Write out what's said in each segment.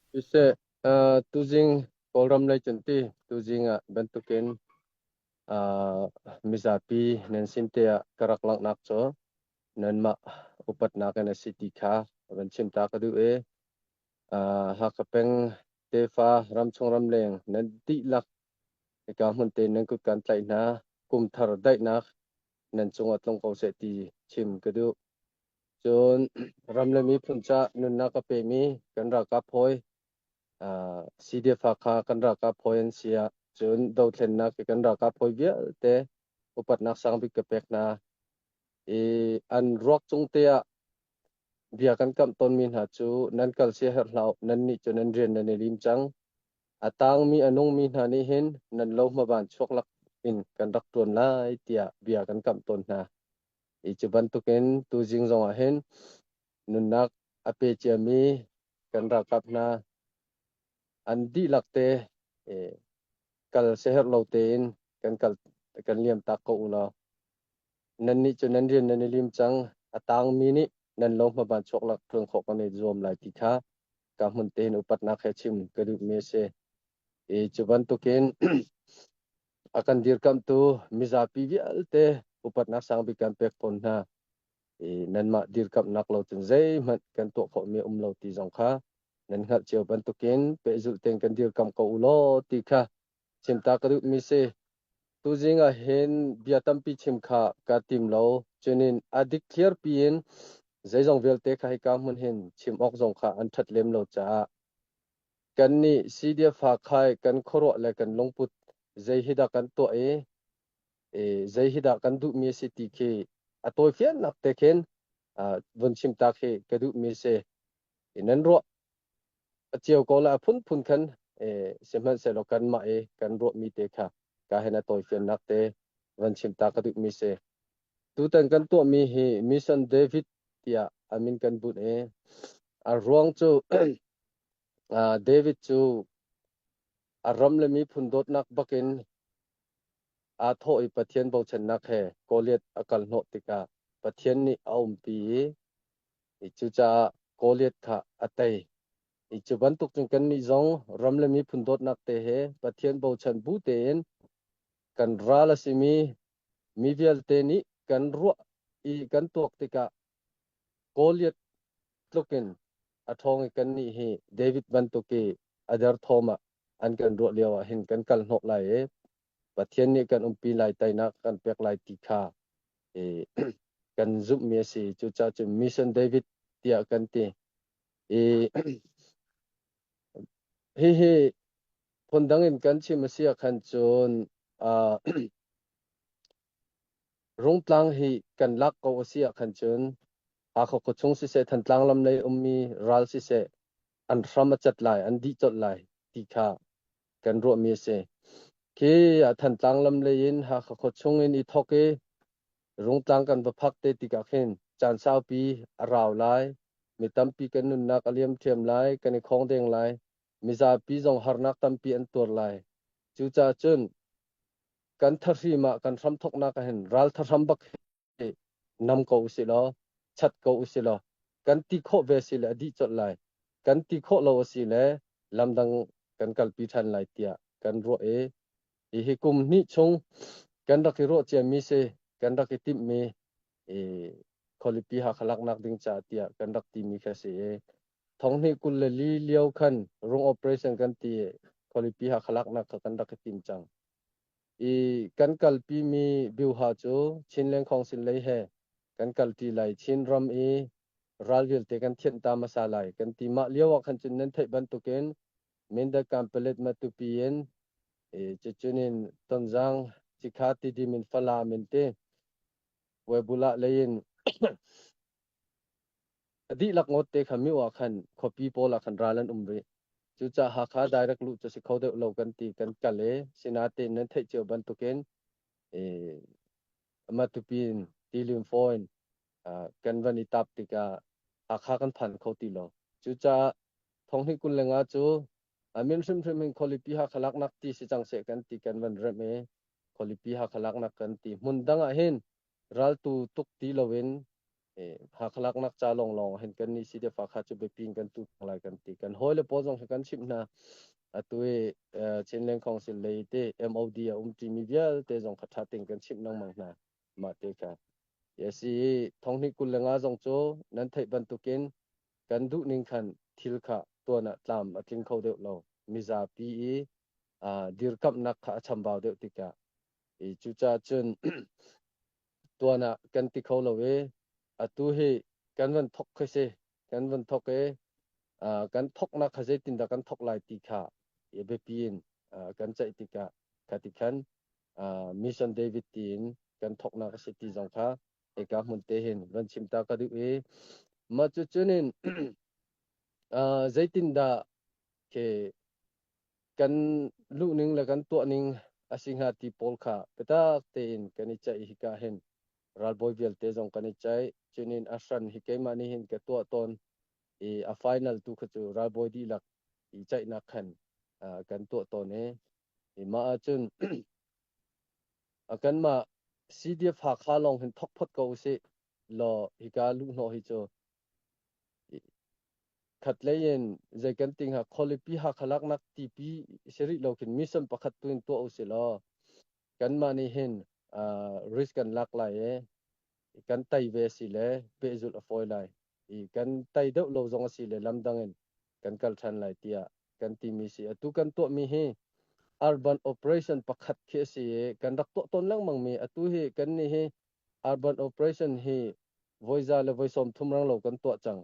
Siseh, tuzing Kawlram lei cun ti tuzing ah bantukin mizapi nan sin te ah ka rak langhnak cu nanmah upatnak in a si ti kha van chim ta ka duh i Hakha peng tefa ramchung ramleng nan dihlak hika hmun te nan kut kan tlaih hna. Kum thar daihnak nan cungah tlung ko seh ti chim ka duh. Cun ram le miphun ca nunnak a pemi kan ralkap hawi CDF Hakha kan ralkap hawi an si ah cun dothlennak i kan ralkap hawi vialte upatnak sangbik ka pek hna. I an ruak cung te ah bia kan kamh tawnmi hna cu nan kal sia herh hlah u, nannih cu nan rian nan i lim cang. A tangmi a nungmi hna nih hin nan lo hmaban chuak lak in kan rak ṭuan lai tiah bia kan kamh tawn hna. I cu bantukin tuzing zongah hin nunnak a pe ciami kan ralkap hna an dihlak te kal siaherh lo tein kan kal kan liam tak ko u law nannih cu nan rian nan i lim cang. A tangmi nih nan lo hmaban chuak lak ṭuan khawh kan i zuam lai ti kha ka hmun tein upatnak he chim ka duhmi a si. I cu bantukin a kan dirkamhtu mizapi vialte upatnak sangbik kan pek tawn hna. I nanmah dirkamhnak lo cun zeihmanh kan tuah khawhmi a um lo ti zong kha nan hngalh cio bantukin pehzulh tein kan dirkamh ko u law ti kha chimta ka duhmi si. Tuzing ah hin bia tampi chim kha ka tim lo. Cunin a dikthliar piin zeizong vialte kha hika hmun hin chim awk zong kha an ṭhat lem lo caah kannih CDF Hakhai kan khuaruah le kan lungput zei hi dah kan tuah i zei hi dah kan duhmi a si ti khi a tawifiannak te khin vun chim ta khi ka duhmi a si. Nan ruah a cio ko la a phunphun khan sihmanhsehlaw kanmah i kan ruahmi te kha ka hen a tawifiannak te van chim ta ka duhmi si. Tutan kan tuahmi hi Mission David tiah a min kan bunh i a ruang cu David cu a ram le miphun dawtnak bakin aa thawh i Pathian bochannak he Goliath a kal hnawh tikah Pathian nih a umpi i cucaah Goliath kha a tei. I cu bantuk cun kannih zong ram le miphun dawtnak te he Pathian bochan bu tein kan ral a simi mi vialte nih kan ruah i kan tuak tikah Goliath tlukin a ṭhawng i kannih hi David bantuk i a derthawm ah an kan ruah lio ah hin kan kal hnawh lai i Pathian nih kan umpi lai, teinak kan pek lai ti kha kan zumhmi a si. Cucaah cun Mission David tiah kan ti. I hihi phundang in kan chim a si ah khan cun Rungtlang hi kan lak ko a si ah khan cun Hakha khuachung siseh, Thantlang lam lei ummi ral siseh, an hram a cat lai, an dih colh lai ti kha kan ruahmi a si. Khi Thantlang lam lei in Hakha khuachung in i thawk i Rungtlang kan va phak te tikah khin caan saupi a rau lai, mi tampi kan nunnak a liam ṭhiam lai, kan i khawng deng lai, mizapi zong harnak tampi an tuar lai. Cucaah cun kan thahrim ah kan hramthawknak ah hin ral thahram bak hi nam ko usih law chat ko usih law kan ti khawh ve si le a dih colh lai kan ti khawh lo a si le lamdang kan kalpi ṭhan lai tiah kan ruah i hihi kum hnih chung kan rak i ruah ciami si kan rak i timhmi i khualipi Hakha laknak ding caah tiah kan rak timi kha si i thonghnih 24 lio khan rung operation kan ti i khualipi Hakha laknak kha kan rak i tim cang. I kan kalpimi biuha cu Chinland Council lei he kan kalṭi lai. Chinram i ral vialte kan thianh ta hmasa lai kan ti. Mah lio ah khan cun nan theih bantukin Mindat Kanpalet Matupi in cucun in Tonzang Cikha Tidim in Falam in ti Webulah lei in A dihlak ngawt te kha mio ah khan khuapi pawl ah khan ral an um rih. Cucaah Hakha direct luh cu si kho deuh lo kan ti kan kal i sinain nan theih cio bantukin Matupi in Tilim phone kan van i tap tikah Hakha kan phan kho ti lo. Cucaah thonghnih 25 cu a min hrimhrim in khualipi Hakha laknak ti si cang seh kan ti kan van remh i khualipi Hakha laknak kan ti. Hmun dang ah hin raltu tuk ti loin. Hakha laknak ca lawnglawng hin kan nih CDF Hakha cu biapi in kan tu lai kan ti. Kan hawile pawl zong hi kan chimh hna. Atu i Chinland Council lei te MOD a um ṭimi vialte zong kha ṭha tein kan chimh lengmang hna. Mah te kha. Yes, i thonghnih 25 zong cu nan theih bantukin kan duh ning khan thil kha tuan ah tlam a tling kho deuh lo. Mizapi i dirkamhnak kha a chambau deuh tikah i cucaah cun tuan ah kan ti kho lo i atu hi kan van thok khi si kan van thok i kan thoknak kha zeitindah kan thok lai ti kha i biapi in kan ceih tikah kha ti khan Mission David tiin kan thoknak a si ti zong kha hika hmun te hin van chim ta ka duh i mah cu cunin zeitindah ke kan luhning le kan tuahning a si hnga ti pawl kha biatak tein kan i ceih hika hin ralbawi vialte zong kan i ceih. Cunin a hran hi keimah nih hin ka tuah tawn i a final tu kha cu ralbawi dihlak i ceihnak khan kan tuah tawn i mah ahcun kanmah CDF Hakha lawng hin thok phot ko usih law hika luhhnawh hi cu Khatlei in zei kan ti hnga khualipi Hakha laknak tipi si rih lo khin mission pakhat tu in tuah usih law kanmah nih hin risk kan lak lai i kan tei ve si le pehzulh a fawi lai i kan tei deuh lo zong a si le lamdang in kan kal ṭhan lai tiah kan timi si. Atu kan tuahmi hi urban operation pakhat khi a si i kan rak tuah tawn lengmang mi atu hi kan nih hi urban operation hi voi za le voi 30 rang lo kan tuah cang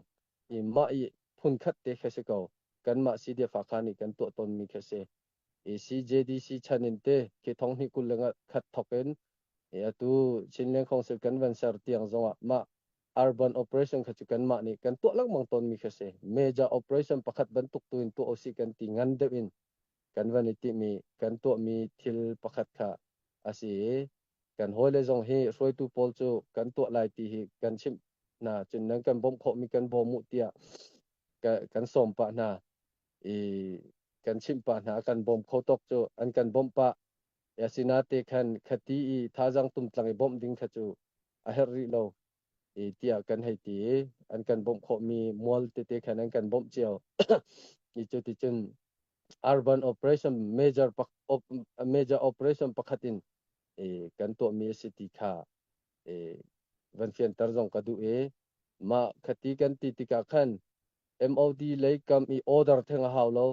i mah i phunkhat te khi si ko. Kanmah CDF Hakha nih kan tuah tawnmi khi si. I CJDC chan in te khi 2021 thok in i atu Chinland Council kan van ser tiang zongah mah urban operation kha cu kanmah nih kan tuah lengmang tawnmi khi si. Major operation pakhat bantuk tu in tuah usih kan ti ngan deuh in kan van i timi kan tuahmi thil pakhat kha a si i kan hawile zong hi hruaitu pawl cu kan tuah lai ti hi kan chimh hna. Cun nan kan bawmh khawhmi kan bawm u tiah kan sawm pah hna i kan chimh pah hna. Kan bawm kho tawk cu an kan bawmh pah. Asinate khan khati i thazang tumtlang i bawmh ding kha cu a herh rih lo i tiah kan hei ti i an kan bawmh khawhmi mual tete khan an kan bawmh cio i cu ti cun urban operation major major operation pakhat in kan tuahmi a si ti kha van fianter zong ka duh i mah khati kan ti tikah khan MOD lei kam i order theng a hau lo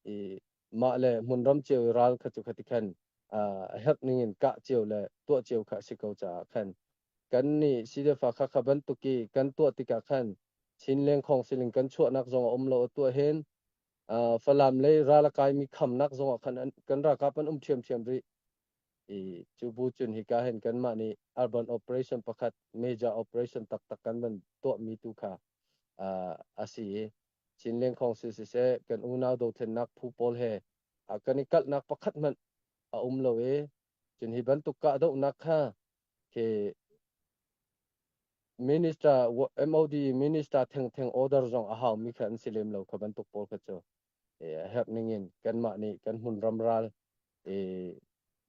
i mah le hmunram cio i ral kha cu khati khan a herh ning in kah cio le tuah cio kha a si ko caah khan kan nih CDF kha kha bantuk i kan tuah tikah khan Chinleng khong siling kan chuahnak zong a um lo. A tuah hin Falam lei ral a kaimi khamnak zongah khan kan ralkap an um ṭhiamṭhiam rih i cu bu cun hika hin kanmah nih urban operation pakhat major operation taktak kan van tuahmi tu kha a si i Chinleng Khawngsi siseh kan unau dothlennak phu pawl he kan i kalhnak pakhat hmanh a um lo i cun hi bantuk kahdohnak kha khi Minister MOD minister thengtheng order zong a haumi kha an si lem lo. Kha bantuk pawl kha cu herh ning in kanmah nih kan hmun ram ral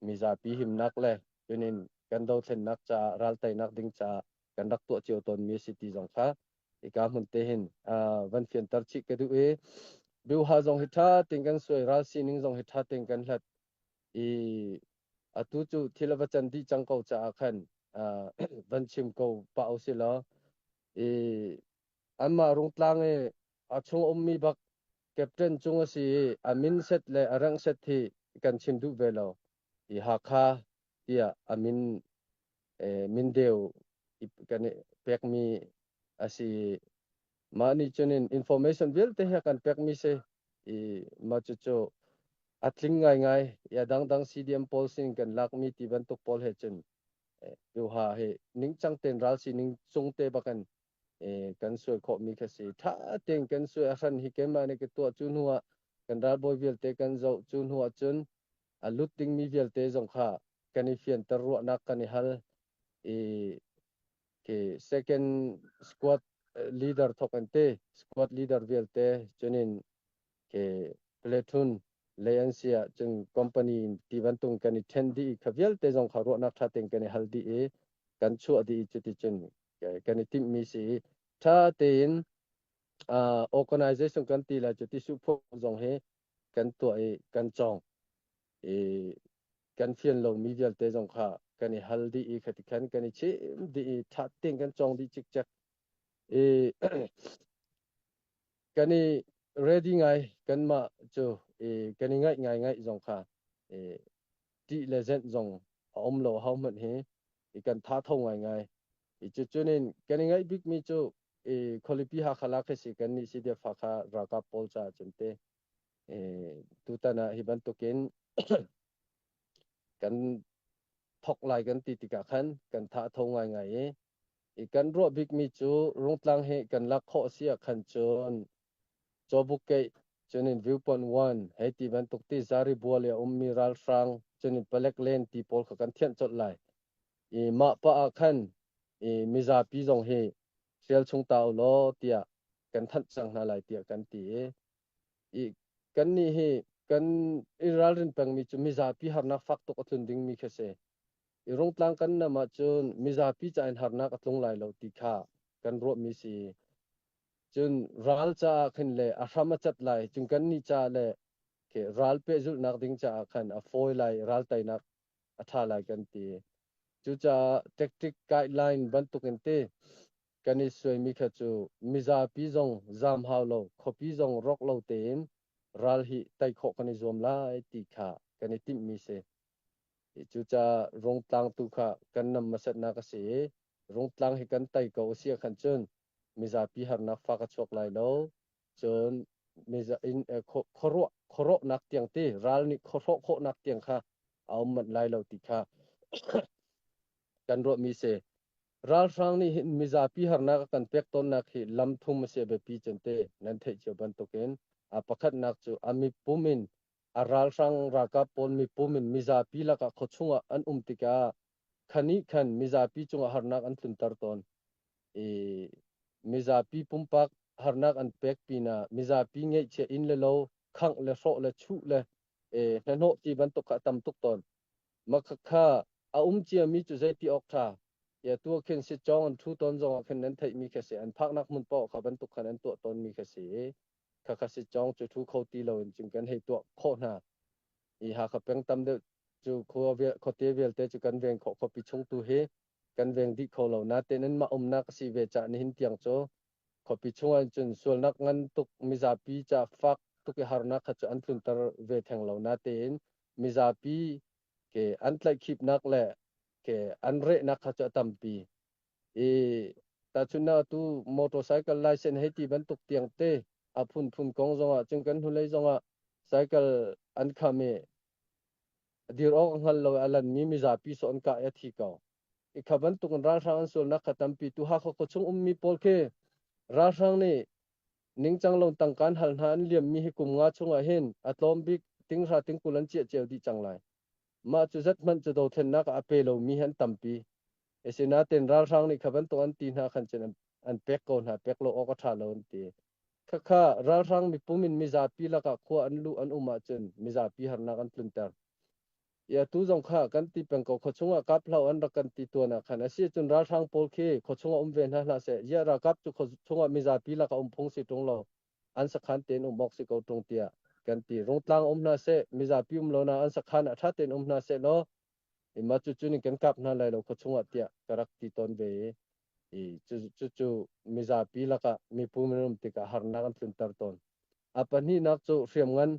mizapi himnak le cunin kan dothlennak caah ral teinak ding caah kan rak tuah cio tawnmi a si ti zong kha hika hmun te hin van fianter chih ka duh i biuha zong hi ṭha tein kan suai, ral sining zong hi ṭha tein kan hlat i atu cu thil a va can dih cang ko caah khan van chim ko pah usih law i anmah Rungtlang i a chung ummi bak captain cung a si i a min set le a rank set hi kan chim duh ve lo i Hakha tiah a min mindeu kan i pekmi a si. Mah nih cun in information vialte he kan pekmi si i mah cucu a tling ngaingai i a dangdang CDM pawl sin kan lakmi ti bantuk pawl he cun duha hi ningcang tein ral sining cung te bakin kan suai khawhmi kha si. Ṭha tein kan suai. A hran hi keimah nih ka tuah, cu hnu ah kan ralbawi vialte kan zoh, cu hnu ah cun a lut dingmi vialte zong kha kan i fianter, ruahnak kan i hal i khi second squad leader thok an te squad leader vialte cunin khi platoon lei an si ah cun company ti bantuk kan i then dih i kha vialte zong kha ruahnak tha tein kan i hal dih i kan chuah dih i cuti cun. Kan i timhmi si i ṭha tein organization kan ti lai cu tisu phuah zong hi kan tuah i kan cawng i kan fian lomi vialte zong kha kan i hal dih i khati khan kan i chim dih i ṭha tein kan cawng dih cikcek i kan i ready ngai kanmah cu i kan i ngaih ngai ngaih zong kha i ṭih le zenh zong a um lo ho hmanh hi i kan tha tho ngaingai i cucunin kan i ngaih bikmi cu i khualipi Hakha lak hi si kan nih CDF Hakha ralkap pawl caah cun te tutan ah hi bantukin kan thok lai kan ti tikah khan kan tha tho ngaingai i kan ruah bikmi cu Rungtlang hi kan lak khawh si ah khan cun Cawbuk keih cunin viewpoint one hei ti bantuk ti zari bual i a ummi ralhrang cunin palek len ti pawl kha kan thianh colh lai. I mah pah ah khan i mizapi zong hi hrial chung ta u law tiah kan thanh cang hna lai tiah kan ti i i kannih hi kan i ralrin pengmi cu mizapi harnak fak tuk a tlun dingmi khi si. I Rungtlang kan nam ahcun mizapi ca in harnak a tlung lai lo ti kha kan ruahmi si. Cun ral caah khin le a hram a cat lai, cun kannih caah le khi ral pehzulhnak ding caah khan a fawi lai, ral teinak a ṭha lai kan ti. Cucaah tactic guideline bantukin ti kan i suaimi kha cu mizapi zong zaam hau lo, khuapi zong rawk lo tein ral hi tei khawh kan i zuam lai ti kha kan i timhmi si. Cucaah Rungtlang tu kha kan nam hmasatnak a si i Rungtlang hi kan tei ko a si ahkhan cun mizapi harnak fak a chuak lai lo. Cun khuaruah khuarawhnak tiang ti ral nih khuahrawh khawhnak tiang kha a um manh lai lo ti kha kan ruahmi si. Ralhrang nih hin mizapi harnak a kan pek tawnnak hi lam thum a si a biapi cem te nan theih cio bantukin a pakhatnak cu a mipum in a ralhrang ralkap pawl mipum in mizapi lakah khuachung ah an um tikah khan ih khan mizapi cungah harnak an tlunter tawn. I mizapi pumpak harnak an pek pinah mizapi ngeihchiah inn le lo khangh le hrawh le chuh le hnahnawh ti bantuk kha a tam tuk tawn. Mah khakha a um ciami cu zeiti awk ṭha. Ya tu ah khin sitcawng an ṭhu tawn zongah khin nan theihmi kha si. An phaknak hmun paoh kha bantuk khan an tuah tawnmi kha si i khakha sitcawng cu ṭhu kho ti loin cun kan hei tuah khawh hna. I Hakha peng tam deuh cu khua khuate vialte cu kan veng khawh khuapi chung tu hi kan veng dih kho lo. Natein anmah umnak a si ve caah nihin tiang cu khuapi chungah cun sualnak ngan tuk mizapi ca fak tuk i harnak kha cu an tlunter ve theng lo. Natein mizapi ke an tlaihkhipnak le ke an rehnak kha cu a tampi. I tahchunhnak tu motorcycle license hei ti bantuk tiang te a phunphun kong zongah cun kan hnulei zongah cycle an kham i dir awk a hngal lo i a lanmi mizapi sawh an kah i a thi ko. I kha bantuk in ralhrang an sualnak kha tampi tu Hakha khuachung ummi pawl khi ralhrang nih ningcang lo tangka an hal hna an liammi hi kum nga chungah hin a tlawm bik tinghra tingkul an ciah cio dih cang lai. Mah cu zat hmanh cu dothlennak ah a pe lomi hi an tampi. Asinain ralhrang nih kha bantuk an ti hna khan cun an pek ko hna, pek lo awk a ṭha lo an ti. Khakha ralhrang mipum in mizapi lakah khua an luh an um ahcun mizapi harnak an tlunter. I atu zong kha kan ti peng ko khuachung ah kap hlah an rak kan ti tuan ah khan a si cun ralhrang pawl khi khuachung ah um ve hna hlah seh ziah ralkap cu khuachung ah mizapi lakah um phung si ṭung lo an sakhan tein um awk si ko ṭung tiah kan ti Rungtlang um hna seh mizapi um lo na an sakhan ah ṭha tein um hna seh law mah cu cu nih kan kap hna lai lo khuachung ah tiah ka rak ti tawn ve i cucu mizapi lakah mipu minung tikah harnak an tlunter tawn. A pahnihnak cu hriamngan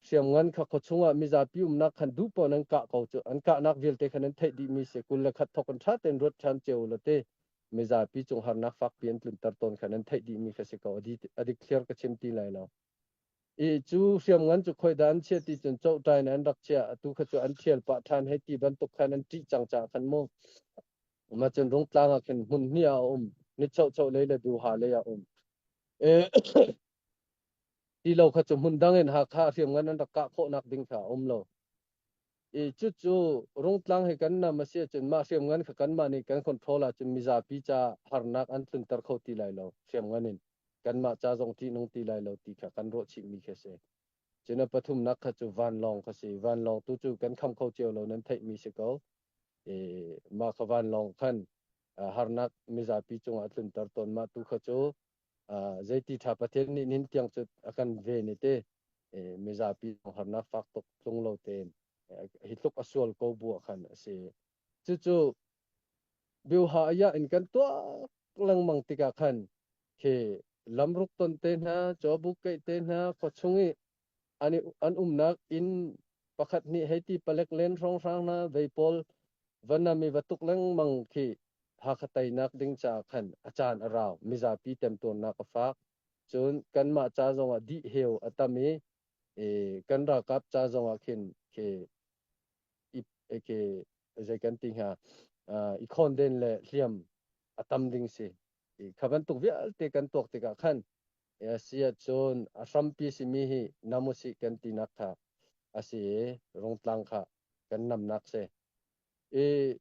hriamngan kha khuachung ah mizapi umnak khan duh paoh an kah ko cu an kahnak vialte khan an theih dihmi si 21 thok in ṭha tein ruat ṭhan cio u te mizapi cung harnak fakpi an tlunter tawn khan an theih dihmi kha si ko a dik thliar ka chim ti lai lo. I cu hriamngan cu khoidah an chiah ti cun cohṭai in an rak chiah atu kha cu an ṭhial pah ṭhan hei ti bantuk khan an ṭih cang caah khan mu mah cun Rungtlang ah khin hmun hnih ah a um ni chohchoh lei le duha lei ah um ti lo kha cu hmun dang in Hakha hriamngan an rak kah khawhnak ding kha a um lo i cucu Rungtlang hi kan nam a si ahcun mah hriamngan kha kanmah nih kan control ahcun mizapi ca harnak an tlunter kho ti lai lo hriamngan in kanmah ca zong ṭihnung ti lai lo ti kha kan ruah chihmi khi a si. Cun a pathumnak kha cu vanlawng kha si. Vanlawng tu cu kan kham kho cio lo nan theihmi si ko. I mah kha vanlawng khan Harnak mizapi cungah a tlunter tawn. Mah tu kha cu zeiti ṭha Pathian nih nin tiang cu a kan ven i te mizapi harnak fak tuk tlung lo tein hi tluk a sual ko bu ah khan a si. Cucu biuha aya in kan tuak lengmang tikah khan khi lamruk ton te hna, cawbuk keih te hna, khuachung i an, an umnak inn pakhat nih hei ti palek len hrawnghrang hna vei pawl va nam i va tuk lengmang khi Hakha teinak ding caah khan a caan a rau, mizapi temtuarnak a fak. Cun kanmah ca zongah dih heu a tam i kan ralkap ca zongah khin khi i khi zei kan ti hnga, i khawnden le hliam a tam ding si. Kha bantuk vialte kan tuak tikah khan si ahcun a hrampi simi hi nam usih kan tinak kha a si i Rungtlang kha kan namnak si. I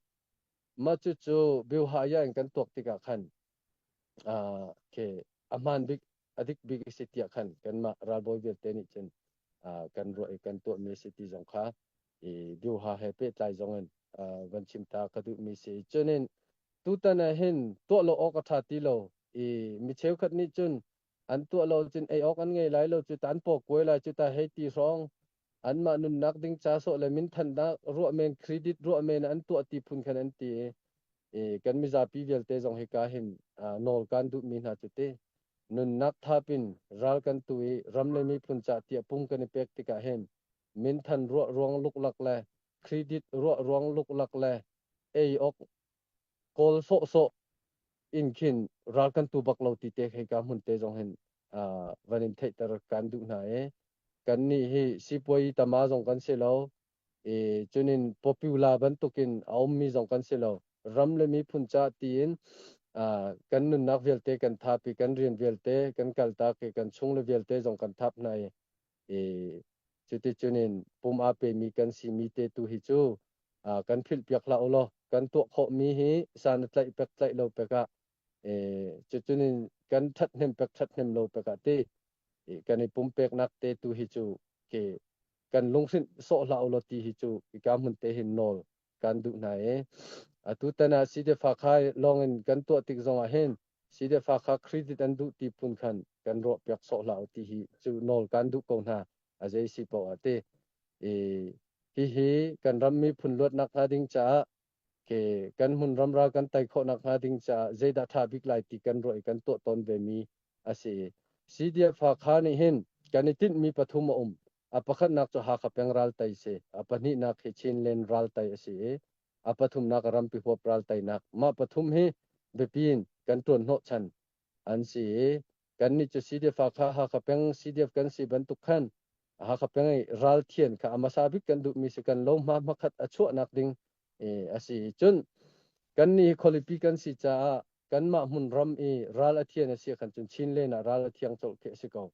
mah cucu biuhaya in kan tuak tikah khan khi a hmaan bik a dik bik a si tiah khan kanmah ralbawi vialte nih cun kan ruah i kan tuahmi a si ti zong kha i biuha he pehtlai zong in van chim ta ka duhmi si. Cunin tutan ah hin tuah lo awk a ṭha ti lo i mi cheukhat nih cun an tuah lo cun ei awk an ngei lai lo cu ta, an paw kuai lai cu ta hei ti hrawng anmah nunnak ding ca sawh le minthannak ruah men, credit ruah men an tuah ti phun khan an ti i kan mizapi vialte zong hika hin nawl kan duhmi hna cu ti nunnak thapin ral kan tu i ram le miphun ca tiah pum kan i pek tikah hin minthan ruah ruang luklak le credit ruah ruang luklak le ei awk kawl sawhsawh in khin ral kan tu bak lo ti te hei ka hmun te zong hin van in theihter kan duh hna i kan nih hi sipuai tama zong kan si lo i cunin popular bantukin a ummi zong kan si lo. Ram le miphun ca tiin kan nunnak vialte kan thap i kan rian vialte kan kaltak i kan chung le vialte zong kan thap hna i i cuticunin pum aa pemi kan simi te tu hi cu kan philhpiak hlah u law kan tuah khawhmi hi san a tlaih pek tlaih lo pek ah cucunin kan ṭhathnem pek ṭhathnem lo pek ah ti kan i pumpeknak te tu hi cu ke kan lunghrinh sawh hlah u law ti hi cu ika hmun te hin nawl kan duh hna i atu tan ah CDF Hakha lawng in kan tuah tik zong ah hin CDF Hakha credit an duh ti phun khan kan ruah piak sawh hlah u ti hi cu nawl kan duh ko hna a zei si paoh ah ti i hihi kan ram miphun luatnak hnga ding caah ke kan hmun ramra kan tai khawh nak hnga ding caah zeidah ṭha bik lai ti kan ruah i kan tuah tawn ve mi a si. CDF Hakha nih hin kan i tinhmi pathum a um. A pakhatnak cu Hakha peng raltai si. A pahnihnak hi Chinland raltai a si i a pathumnak rampi huap raltainak. Mah pathum hi biapi in kan ṭuan hnawhchan an si i kannih cu CDF Hakha Hakha peng CDF kan si bantuk khan Hakha peng i ralthian kha a hmasa bik kan duhmi si, kan lo hma hmakhat a chuahnak ding a si. Cun kannih hi khualipi kan si caah kanmah hmun ram i ral a thian a si khan cun Chinland ah ral a thiang colh khi a si ko.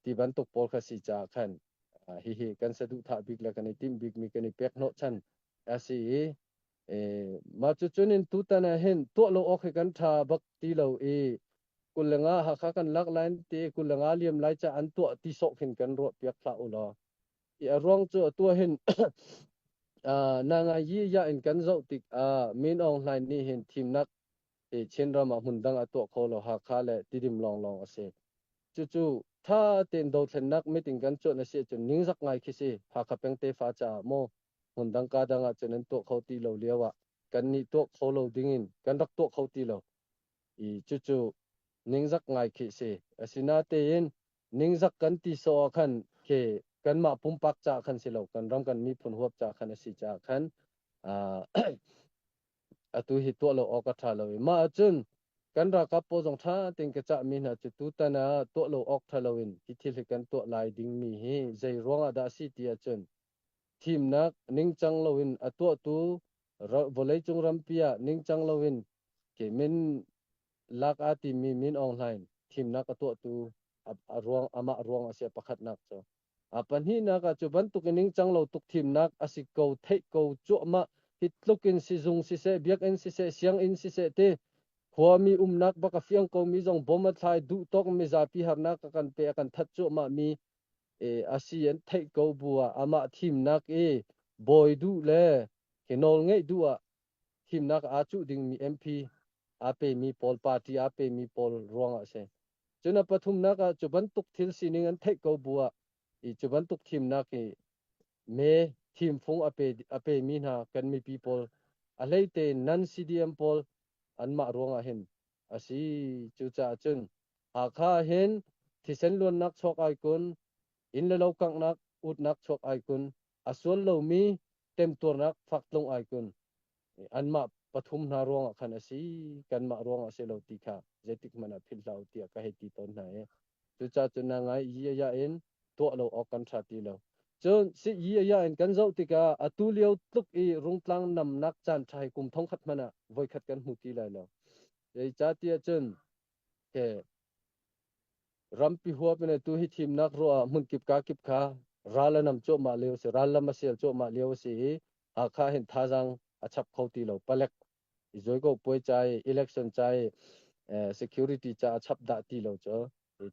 Ti bantuk pawl kha si caah khan hihi kan saduhthah bik le kan i timh bikmi kan i pek hnawhchan a si i mah cu cun in tutan ah hin tuah lo awk hi kan ṭha bak ti lo i 25 Hakha kan lak lai ti 25 liam lai ca an tuah ti sawh khin kan ruah piak hlah u law. I a ruang cu atu hin na ngai yi ya in kan zoh tik ah Min Aung Hlaing nih hin thimnak Chinram ah hmun dang a tuah kho lo, Hakha le Tidim lawnglawng a si. Cucu tha tein dothlennak meeting kan cuanh a si ahcun ningzak ngai khi si. Hakha peng tefa caah maw hmun dang ka dang ah cun an tuah kho ti lo lio ah kan nih tuah kho lo ding in kan rak tuah kho ti lo. I cucu ningzak ngai khi si. Asinatein ningzak kan ti sawh ah khan khi kanmah pumpak caah khan si lo, kan ram kan miphun huap caah khan a si caah khan atu hi tuah lo awk a ṭha lo i mah ahcun kan ralkap pawl zong ṭha tein ka cahmi hna cu tutan ah tuah lo awk ṭha loin hi thil hi kan tuah lai dingmi hi zei ruangah dah a si ti ahcun thimnak ningcang loin a tuahtu vawleicung rampi ah ningcang loin ke min lak aa timi Min Aung Hlaing thimnak a tuahtu a ruang amah ruang a si pakhatnak cu. A pahnihnak ah cu bantuk in ningcang lo tuk thimnak a si ko theih ko cuahmah hi tluk in sizung siseh biakinn siseh sianginn siseh ti khuami umnak bak a fiang komi zong bom a thlai duh tawk mizapi harnak a kan pe a kan that cuahmah mi a si an theih ko bu ah amah thimnak i bawi duh le hi nawl ngeih duh ah. Thimnak aa cuh dingmi MP aa pemi pawl, party aa pemi pawl ruangah a si. Cun a pathumnak ah cu bantuk thil sining an theih ko bu ah i cu bantuk thimnak i me thimfung a pemi hna kan mipi pawl a hleite nan CDM pawl anmah ruangah hin a si. Cucaah cun Hakha ah hin thisen luannak chuak ai kun, inn le lo kanghnak utnak chuak ai kun, a sual lomi temtuarnak faktlung ai kun. Anmah pathum hna ruangah khan a si, kanmah ruangah a si lo ti kha zeitik hmanh ah philh hlah u tiah ka hei ti tawn hna i cucaah cun na ngai yi a in tuah lo awk kan ṭha ti lo. Cun si yi a in kan zoh tikah atu lio tluk i rungtlang namnak caan ṭha hi kum thongkhat hmanh ah voikhat kan hmu ti lai lo. Zeicahtiah cun ke rampi huap in atu hi thimnak ruah ah hmunkip kakip kha ral a nam cuahmah lio a si, ral lam a sial cuahmah lio a si i Hakha hin thazaang a chap kho ti lo. Palek i zuaiko puai ca i election ca i security ca a chap dah ti lo cu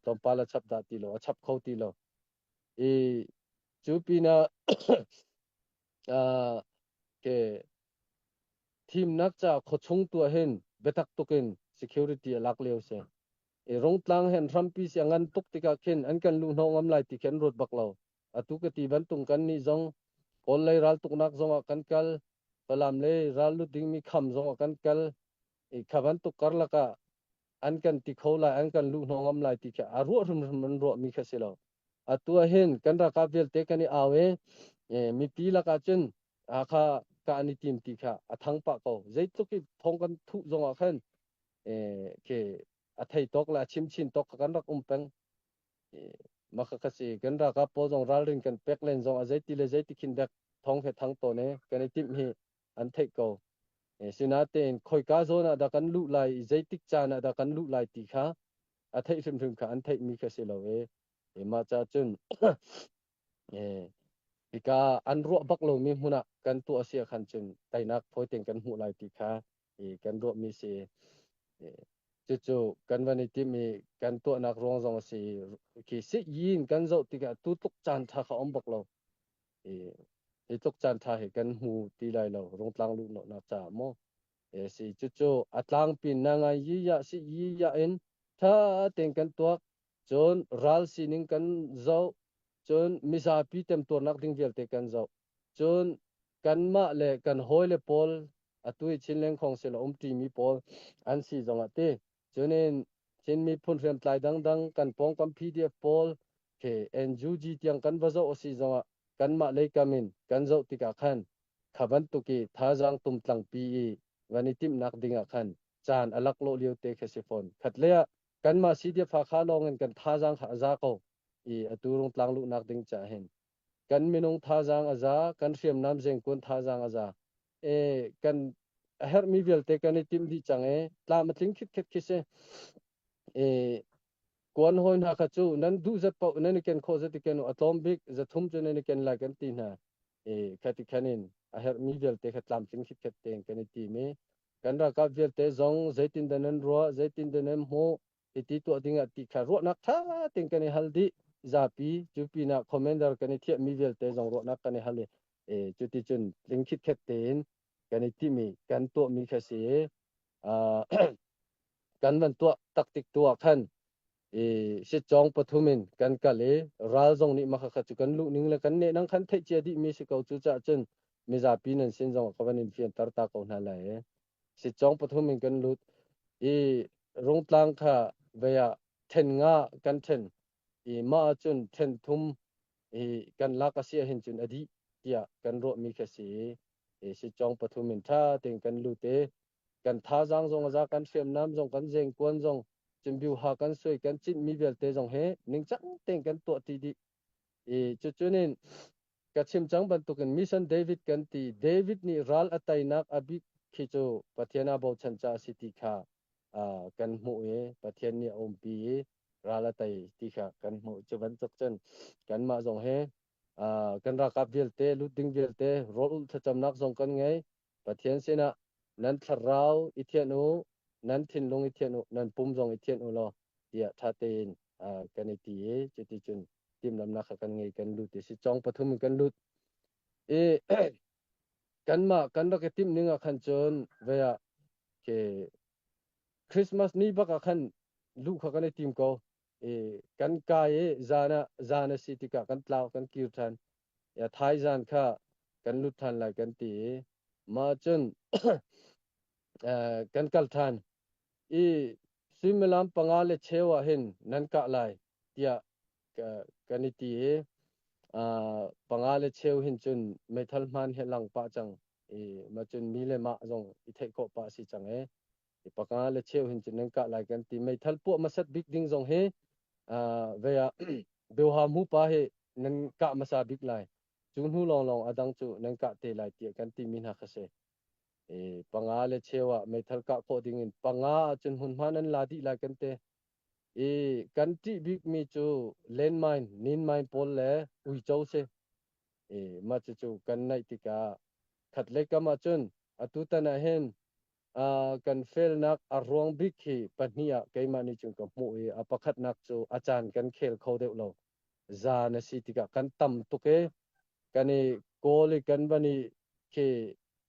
tlawmpal a chap dah ti lo, a chap kho ti lo. I cu pinah ke thimnak ca khuachung tuah hin biatak tukin security a lak lio si. I Rungtlang hen hrampi si a ngan tuk tikah khin an kan luh hnawh ngam lai ti khi an ruat bak lo. Atu ka ti bantuk kan nih zong Kawl lei raltuknak zongah kan kal, Falam lei ral lut dingmi kham zongah kan kal. I kha bantuk karlak ah an kan ti kho lai, an kan luh hnawh ngam lai ti khi a ruah hrimhrim an ruahmi kha si lo. Atu ah hin kan ralkap vialte kan i au i mipi lakah cun kha ka an i tim ti kha a thang pah ko. Zeitluk i thong kan thuh zongah khan khi a thei tawk le a chim chin tawk kha kan rak um peng. Mah kha si kan ralkap pawl zong ralrin kan pek len zong a zeiti le zeiti khin dek thong he thang tawn e kan i timh hi an theih ko. Sinatein khoika zawn ah dah kan luh lai i zeitik caan ah dah kan luh lai ti kha a theih hrimhrim kha an theihmi kha si lo e. Mah ca cun hika an ruah bak lomi hmun ah kan tuah si ah khan cun teinak fawi tein kan hmuh lai ti kha kan ruahmi si. Cucu kan van i timh i kan tuahnak ruang zong a si. Khi si yin kan zoh tikah tu tluk caan ṭha kha um bak lo. Hi tluk caan ṭha hi kan hmu ti lai lo rungtlang luhnak caah maw. Si cucu a tlangpi na ngai yi ya si yi ya in ṭha tein kan tuak. Cun ral sining kan zoh. Cun mizapi temtuarnak ding vialte kan zoh. Cun kanmah le kan hawile pawl atu i Chinland Council a umṭimi pawl an si zongah ti cunin Chin miphun hriamtlai dangdang kan pawngkam PDF pawl khi NUG tiang kan va zoh a si zongah kanmah leikam in kan zoh tikah khan kha bantuk i thazaang tumtlangpi i van i timhnak dingah khan caan a laklawh lio te khi si fawn. Khatlei ah kanmah CDF Hakha lawng in kan thazaang kha a za ko i atu rungtlang luhnak ding caah hin kan minung thazaang a za, kan hriamnam zengkuan thazaang a za. E, kan a herhmi vialte kan i timh dih cang e, tlam a tling khitkhet khi si. E, kuan hawi hna kha cu nan duh zat paoh nan i ken khawh zat i ken u, a tlawm bik zathum cu nan i ken lai kan ti hna. E, khati khan in a herhmi vialte kha tlamtling khitkhet tein kan i tim i kan ralkap vialte zong zeitindah nan ruah, zeitindah nan hmuh, hiti tuah ding ah ti kha ruahnak ṭha tein kan i hal dih. Zapi cu pinah commander kan i thiahmi vialte zong ruahnak kan i hal i cuti cun tling khitkhet tein kan i timh i kan tuahmi kha si i kan van tuah taktik tu ah khan i sitcawng pathum in kan kal i ral zong nih mah kha cu kan luh ning le kan nehnang khan theih cia dihmi si ko. Cucaah cun mizapi nan sin zong ka van in fianter ta ko hna lai i sitcawng pathum in kan lut i Rungtlang kha vei ah ṭhen nga kan ṭhen i mah ahcun ṭhen thum i kan lak a si ahhin cun a dih tiah kan ruahmi kha si i sitcawng pathum in ṭha tein kan lut i kan thazaang zong a za, kan hriamnam zong, kan zengkuan zong, cimbiuha kan suai, kan cinhmi vialte zong hi ningcang tein kan tuah ti dih i cucunin ka chim cang bantukin Mission David kan ti. David nih ral a teinak a bik khi cu Pathian aa bochan caah a si ti kha kan hmuh i Pathian nih a umpi i ral a tei ti kha kan hmuh. Cu bantuk cun kanmah zong hi kan ralkap vialte lut ding vialte rawl ulh thlacamnak zong kan ngei. Pathian sinah nan thlarau i thianh u, nan thinlung i thianh u, nan pum zong i thianh u law tiah ṭha tein kan i ti i cuticun timhlamhnak kha kan ngei, kan lut i si cawng pathum in kan lut i. Kanmah kan rak i timh ning ah khan cun vei ah ke Christmas ni bak ah khan luh kha kan i tim ko. I kan kai i zan ah zan a si tikah kan tlau kan kir ṭhan. Ya thaizan kha kan lut ṭhan lai kan ti i mah cun kan kal ṭhan. I suimilam panga le cheu ah hin nan kah lai tiah kan i ti i panga le cheu hin cun meithal hmaan he lang pah cang i mah cun mi le mah zong i theih khawh pah si cang i panga le cheu hin cun nan kah lai kan ti. Meithal puah hmasat bik ding zong hi vei ah Beuha mu pa hi nan kah hmasa bik lai, cu hnu lawnglawng a dang cu nan kah te lai tiah kan timi hna kha si. Panga le cheu ah meithal kah khawh ding in panga ahcun hmunhma nan la dih lai kan ti. I kan ṭih bikmi cu landmine, ninmine pawl le uico si. I mah cucu kan naih tikah khatlei kam ahcun atutan ah hin kan felnak a ruang bik hi pahnih ah keimah nih cun ka hmuh i a pakhatnak cu a caan kan khel kho deuh lo. Zan a si tikah kan tam tuk i kan i kawl i kan van i khi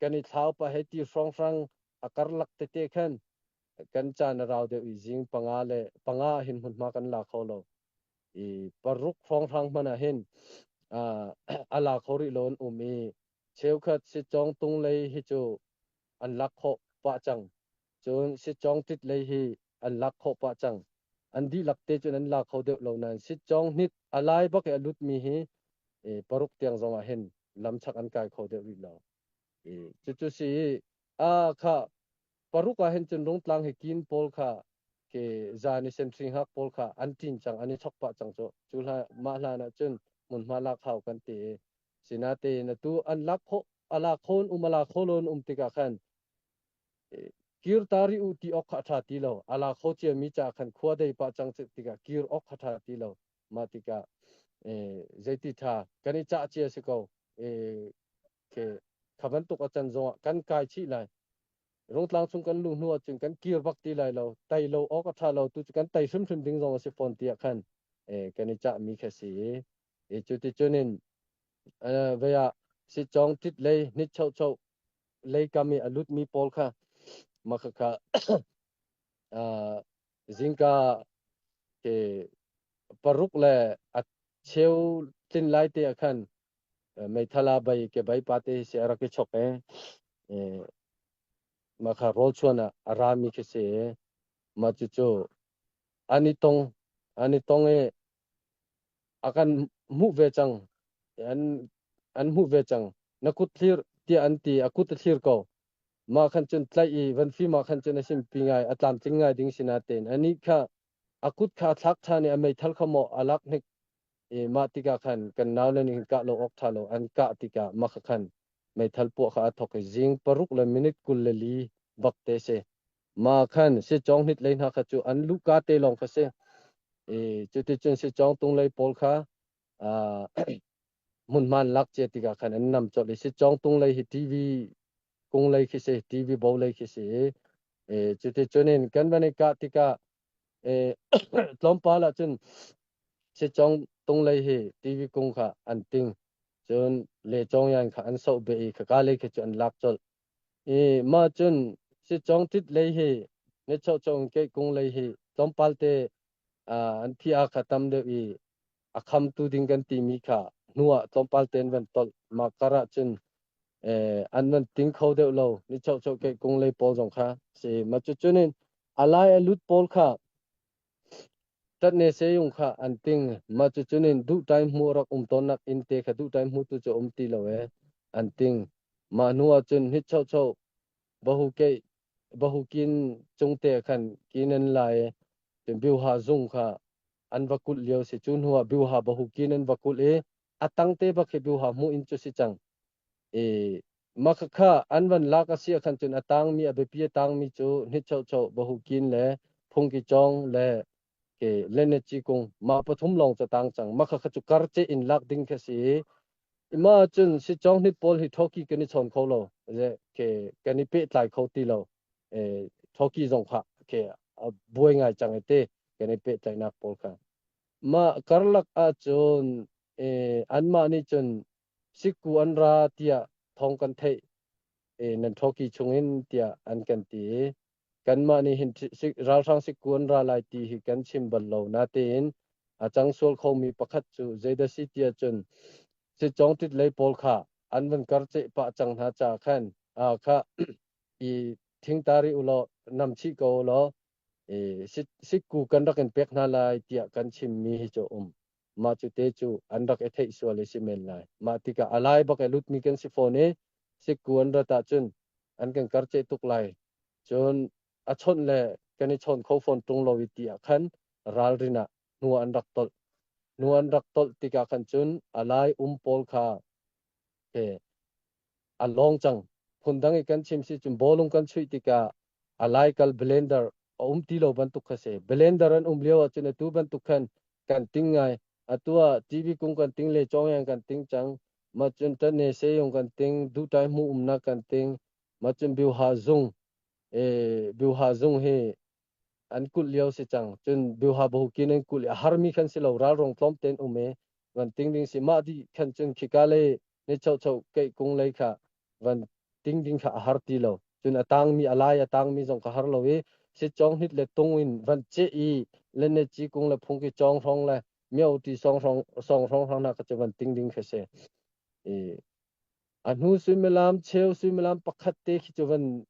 kan i thlau pah hei ti hrawnghrang a karlak tete khan kan caan a rau deuh i zing panga le panga ah hin hmunhma kan la kho lo. I paruk hrawnghrang hmanh ah hin a la kho rih lo an um i cheukhat sitcawng tung lei hi cu an lak khawh pah cang. Cun sitcawng tit lei hi an lak khawh pah cang. An dihlak te cun an la kho deuh lo nain sitcawng hnit a lai bak i a lutmi hi paruk tiang zong ah hin lamchak an kai kho deuh rih lo. Cucu si i a kha paruk ah hin cun Rungtlang hi kin pawl kha ke zan i sentry hngak pawl kha an ṭin cang, an i chok pah cang cu. Cu hla mah hlan ah cun hmunhma lak hau kan ti i sinatein atu an lak khawh a lak kho in um a la kho lo in um tikah khan kir ta rih u ti awk kha a ṭha ti lo. A la kho ciami ca khan khua dei pah cang tikah kir awk kha ṭha ti lo. Mah tikah zeiti ṭha kan i cah cia si ko. Kha bantuk a can zongah kan kai chih lai. Rungtlang chung kan luh hnu ahcun kan kir bak ti lai lo. Tai lo awk a ṭha lo tu cu kan tai hrimhrim ding zong a si fawn tiah khan kan i cahmi kha si i cu ti cun in vei ah sitcawng ṭit lei nit choh lei kam i a lutmi pawl kha mah khakha zingka ke paruk le a cheu tlin lai te ah khan meithal ah bai ke bai pa te si a rak i chok e mah kha rawl chuan ah a rami khi si mah cucu an i tong an i tong i a kan hmuh ve cang an an hmuh ve cang. Na kut thlir tiah an ti, a kut a thlir ko. Mah khan cun tlaih i van fim ah khan cun a simpi ngai, a tlamtling ngai ding si natein anih kha a kut kha a thlak ṭhan i a meithal kha maw a lak hnik i mah tikah khan kan naule nih kah lo awk ṭha lo an kah tikah mah kha khan meithal puah kha a thawk i zing paruk le minute 24 bak te si. Mah khan sicawng hnit lei hna kha cu an luhka te lawng kha si. I cuticun sicawng tung lei pawl kha hmunhma an lak cia tikah khan an nam colh i sicawng tung lei hi TV kung lei khi si, TV bo lei khi si i cuticun in kan van i kah tikah tlawmpal ah cun sicawng tung lei hi TV kung kha an ting, cun le cawng yan kha an soh beh i khaka lei khi cu an lak colh. I mah cun sicawng tit lei hi ni chawhchawng ke kung lei hi tlawmpal te an thi a kha tam deuh i a khamtu ding kan timi kha hnu ah tlawmpal tein van tolh. Mah kar ah cun an van ting kho deuh lo ni chawhchawh ke kung lei pawl zong kha si. Mah cu cun in a lai a lut pawl kha ṭatne seyung kha an ting. Mah cu cun in duh time hmu rak um tawnnak inn te kha duh time hmu tu cu um ti lo e an ting. Mah hnu ah cun hit chawhchawh bahu ke bahu kin cung te khan kin an lai cun biuha zung kha an va kulh lio si. Cu hnu ah biuha bahu kin an va kulh i a tang te bak hi biuha hmu in cu si cang. I mah khakha an van lak a si ah khan cun a tangmi a biapi a tangmi cu hnit chocho bahu kin le phungki cawng le ke lenechi kung mah pathum lawng cu tang cang. Mah khakha cu kar ce in lak ding kha si i mah cun si cawng hnit pawl hi thoki kan i chawn kho lo ke kan i pehtlai kho ti lo. Thoki zong kha ke buai ngai cang i te kan i pehtlaihnak pawl kha mah karlak ahcun anmah nih cun sikku an ra tiah thawng kan theih. Nan thoki chungin tiah an kan ti i kanmah nih hin ralhrang sikku an ra lai ti hi kan chim bal lo. Natein a cang sual khomi pakhat cu zeidah si tiah cun sitcawng tit lei pawl kha an van karceh pah cang hna caah khan kha i thingtari ulaw nam chih ko ulaw sikku kan rak in pek hna lai tiah kan chimmi hi cu um. Mah cu te cu an rak i theih sual i si men lai. Mah tikah a lai bak i lutmi kan si fawn i sikku an rat ahcun an kan karceh tuk lai. Cun a chawnh le kan i chawn kho fawn ṭung lo i ti ah khan ralrin ah hnu an rak tolh. Hnu an rak tolh tikah khan cun a lai um pawl kha a lawng cang. Phundang i kan chim si cun bawlung kan chuih tikah a laikal blender a um ti lo bantuk kha si. Blender an um lio ahcun atu bantuk khan kan ting ngai. Atu ah TV kung kan ting le cawngyang kan ting cang. Ma cun tane seyung kan ting, duhtai hmu umnak kan ting. Ma cun biuha zung, biuha zung hi an kulh lio si cang. Cun biuha bohukin an kulh i a harmi khan si lo, ralrong tlawm tein um i van ting ding si. Mah dih khan cun khika le ni chocho keih kung lei kha van ting ding kha a har ti lo. Cun a tangmi a lai a tangmi zong kha har lo i sitcawng hnit le tung in van ceh i le ne ci kung le phungki cawng hrawng le mio ti song hrawng song hrawng hrawng na kha cu van ting ding kha si. I a hnu suimilam cheu suimilam pakhat te khi cu van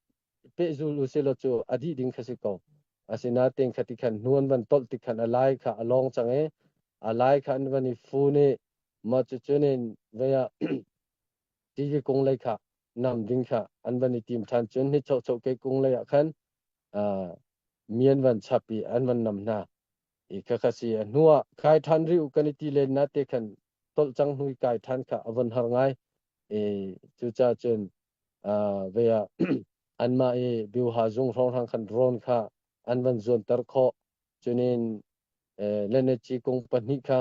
pehzul u selaw cu a dih ding kha si ko. Asinain kha ti khan hnu an van tolh tik khan a lai kha a lawng cang i a lai kha an van i fun i mah cucun in vei ah tili kung lei kha nam ding kha an van i tim ṭhan. Cun ni choh choh ke kung lei ah khan mi an van chap i an van nam hna i khakha si. A hnu ah kai ṭhan rih u kan i ti len na te khan tolh cang hnu i kai ṭhan kha a von har ngai i cucaah cun vei ah anmah i biuha zung hrawnghrang khan rawn kha an van zuanter khawh. Cunin leneci kung pahnih kha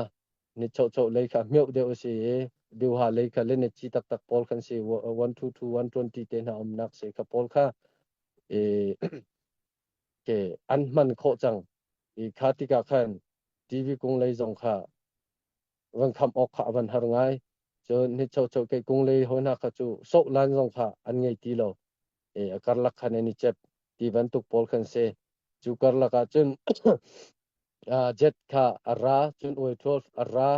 ni chocho lei kha hmeuh deuh a si i biuha lei kha leneci taktak pawl khan si 122 120 te hna umnak si kha pawl kha ke an hman khawh cang i kha tikah khan TV kung lei zong kha van kham awk kha a van har ngai. Cun ni chocho ke kung lei hoi hna kha cu soh lan zong kha an ngei ti lo i a karlak khan an i cep ti bantuk pawl khan si. Cu karlak ah cun jet kha a ra, cun oi 12 a ra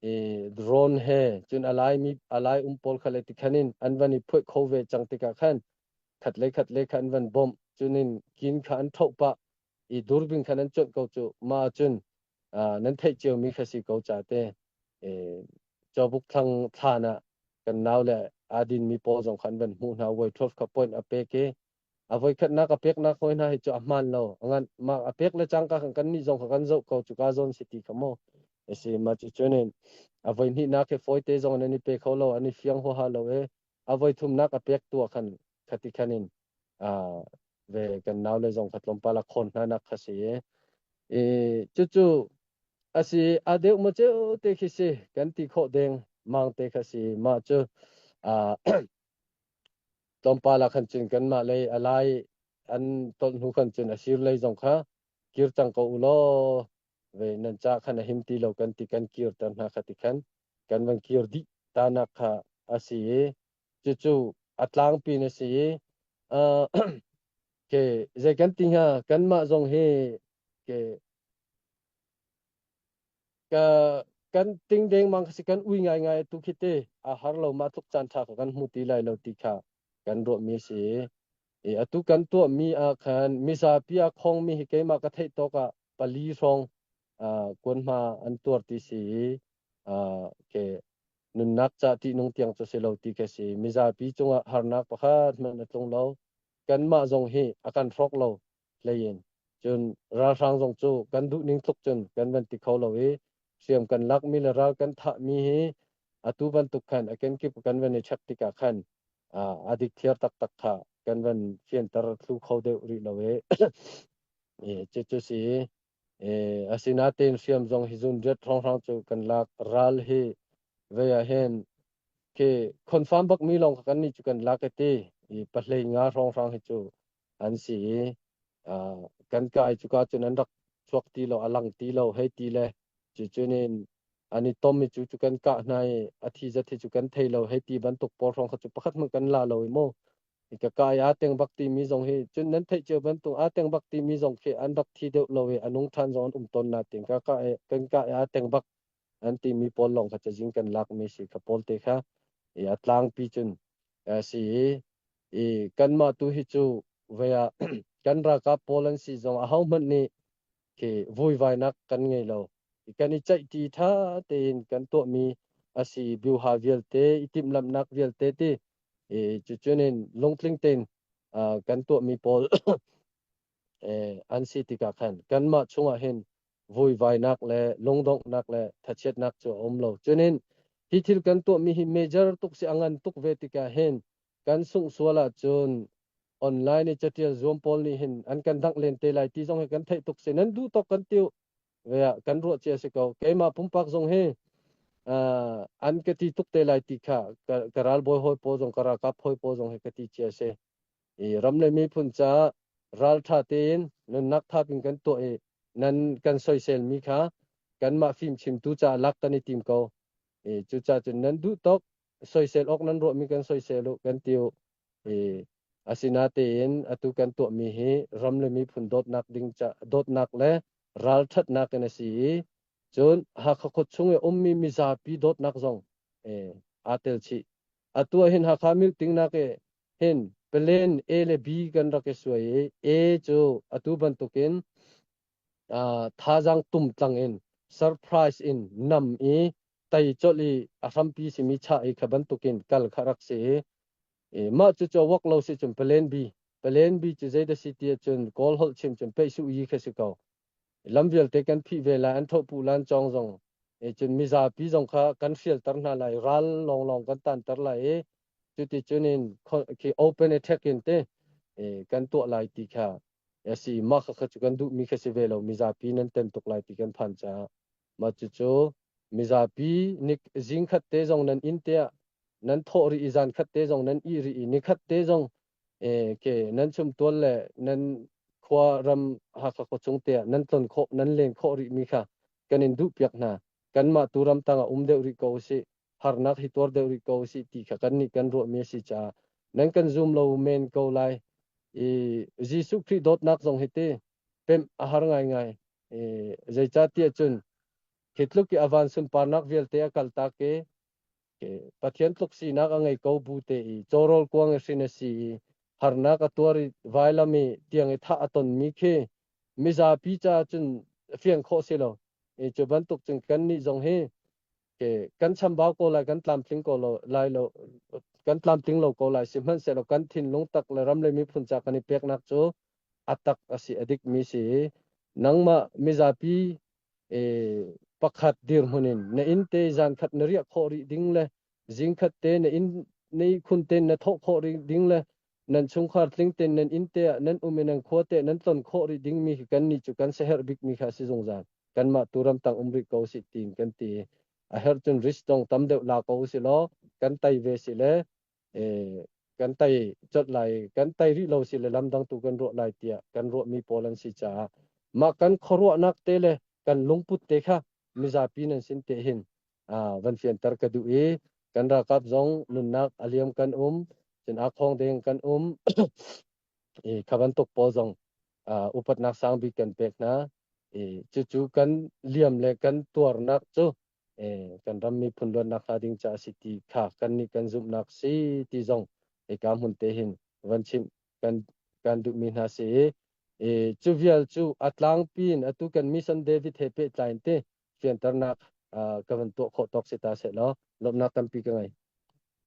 i drone he, cun a lai mi a lai um pawl kha le ti khan in an van i phuih kho ve cang tikah khan khat le khat le kha an van bawmh. Cun in kin kha an thoh pah i durbin khan an cuanh ko cu. Ma cun nan theih ciomi kha si ko ca te cawbuk thlang thlan ah kan nau le aa dinmi pawl zong kha an van hmuh hna. Voi 12 kha point a pek i a voikhatnak a peknak hoi hna hi cu a hmaan lo ngan ma a pek le cangka kan kan nih zong kha kan zoh ko cu ka zawn si ti kha maw asi. Ma cu cunin a voi hnihnak hi fawite zong an i pe kho lo, an i fiang huaha lo i a voi thumnak a pek tu ah khan khati khan in ve kan nau le zong kha tlawmpal a khawn hna nak kha si i cucu asi. A deuh ma ceu te khi si kan ti khawh deng mang te kha si. Ma cu tlawmpal ah khan cun kanmah lei a lai an tolh hnu khan cun a sir lei zong kha kir cang ko u law ve nan ca khan a him ti lo kan ti, kan kirter hna kha ti khan kan van kir dih tanak kha a si i cucu a tlangpi na si i ke zei kan ti hnga, kanmah zong hi ke ka kan ting dengmang si, kan ui ngaingai tu khi te a har lo. Ma tluk caan ṭha kha kan hmu ti lai lo ti kha kan ruahmi si i atu kan tuahmi ah khan mizapi a khongmi hi keimah ka theih tawk ah pali hrawng kuanhma an tuar ti si i ke nunnak ca ṭihnung tiang cu si lo ti ka si. Mizapi cungah harnak pakhat hmanh a tlung lo, kanmah zong hi a kan hrawk lo hlei in. Cun ralhrang zong cu kan duh ning tluk cun kan van ti kho lo i hriam kan lakmi le ral kan thahmi hi atu bantuk khan a kenkip kan van i check tikah khan a dikthiar taktak kha kan van fianter thlu kho deuh rih lo i cucu si. Asinain hriam zong hi zun riat hrawnghrang cu kan lak. Ral hi vei ah hin khi confirm bak mi lawng kha kan nih cu kan lak i ti i pahlei nga hrawnghrang hi cu an si i kan kai cuka cun an rak chuak ti lo, a lang ti lo hei ti le cucun in an i tom i cu cu kan kah hna i a thi zat hi cu kan thei lo hei ti bantuk pawl hrawng kha cu pakhat hmanh kan la lo i mu. Ka kai aa teng bak timi zong hi cun nan theih cio bantuk aa teng bak timi zong khi an rak thi deuh lo i a nung ṭhan zong an um tawn na tin ka kan ka aa teng bak an timi pawl lawng kha cazin kan lakmi si kha pawl te kha i a tlangpi cun si i kanmah tu hi cu vei ah kan ralkap pawl an si zong ahohmanh nih khi vuivainak kan ngei lo. Kan i ceihti ṭha tein kan tuahmi a si biuha vialte i timhlamhnak vialte ti i cucun in lungtling tein kan tuahmi pawl an si tikah khan kanmah chungah hin vuivainak le lungdonghnak le thachiatnak cu a um lo. Cunin hi thil kan tuahmi hi major tuk si a ngan tuk ve tikah hin kan sungh sual ahcun online i catial zuam pawl nih hin an kan dangh len te lai ti zong hi kan theih tuk si. Nan duh tawk kan tiu ve ah kan ruah cia si ko. Keimah pumpak zong hi an ka ti tuk te lai ti kha ka ralbawi hawi pawl zong ka ralkap hawi pawl zong hi ka ti cia si. I ram le miphun caah ralṭha tein nunnak thap in kan tuah i nan kan soiselmi kha kanmah fimchimtu caah lak kan i tim ko. I cucaah cun nan duh tawk soisel awk nan ruahmi kan soisel u kan ti u. I asinatein atu kan tuahmi hi ram le miphun dawtnak ding ca dawtnak le ralṭhatnak in a si i cun Hakha khuachung i ummi mizapi dawtnak zong aa tel chih. Atu ah hin Hakha meeting nak i hin plan A le B kan rak i suai i A cu atu bantukin thazaang tumtlang in surprise in nam i tei colh i a hrampi simi chah i kha bantukin kal kha rak si i mah cu cu wak lo si cun plan B, plan B cu zei dah si ti ahcun Kawl holh chim cun peih su yi kha si ko. Lam vialte kan phih ve lai, an thopu lan cawng zong cun mizapi zong kha kan hrialter hna lai, ral lawnglawng kan tanter lai i cuti cun in khi open attack in te kan tuah lai ti kha a si. Mah kha cu kan duhmi kha si ve lo, mizapi nan tem tuk lai ti kan phan caah. Mah cucu mizapi nik zing khat te zong nan inn te ah nan thawh rih i zan khat te zong nan ih rih i nikhat te zong ke nan chumtual le nan khua ram Hakha khuachung te ah nan tlon khawh nan len khawh rih mi kha kan in duh piak hna. Kanmah tu ram tang ah um deuh rih ko usih, harnak hi tuar deuh rih ko usih ti kha kannih kan ruahmi a si caah nan kan zum lo men ko lai i Jesuh Khrih dawtnak zong hi ti pemh a har ngaingai. Zeicahtiah cun khi tluk i a van sunparnak vialte a kaltak i Pathian tluk sinak a ngei ko bu te i cawrawl kuang i hrin a si i harnak a tuar i vailam i tiang i thah a tonmi khi mizapi caah cun fiang khawh si lo. I cu bantuk cun kannih zong hi kan chambau ko lai, kan tlamtling ko lo lai lo, kan tlamtling lo ko lai. Sihmanhsehlaw kan thinlung tak le ram le miphun ca kan i peknak cu a tak a si, a dikmi si i nangmah mizapi pakhat dirhmun in na inn te zan khat na riah khawh rih ding le zing khat te na inn na ihkhun te na thawh khawh rih ding le nan chungkhar tling ten nan inn te ah nan um i nan khua te nan tlon khawh rih ding mi khi kannih cu kan siaherh bik mi kha a si zungzal. Kanmah tu ramtang um rih ko sih tiin kan ti. A herh cun risk dong tam deuh la ko usih law kan tei ve si le kan tei colh lai, kan tei rih lo si le lamdang tu kan ruah lai tiah kan ruahmi pawl an si caah mah kan khuaruahnak te le kan lungput te kha mizapi nan sin te hin van fianter ka duh i kan ralkap zong nunnak a liam kan um, cun aa khawng deng kan um i kha bantuk pawl zong upatnak sang bik kan pek hna i cucu kan liam le kan tuarnak cu kan ram miphun luatnak hnga ding ca a si ti kha kan nih kan zumhnak si ti zong hika hmun te hin van chimh kan kan duhmi hna si i cu vial cu a tlangpi in atu kan mission David he pehtlai in te fianternak ka van tuah khawh tawk si ta seh law lawmhnak tampi ka ngei.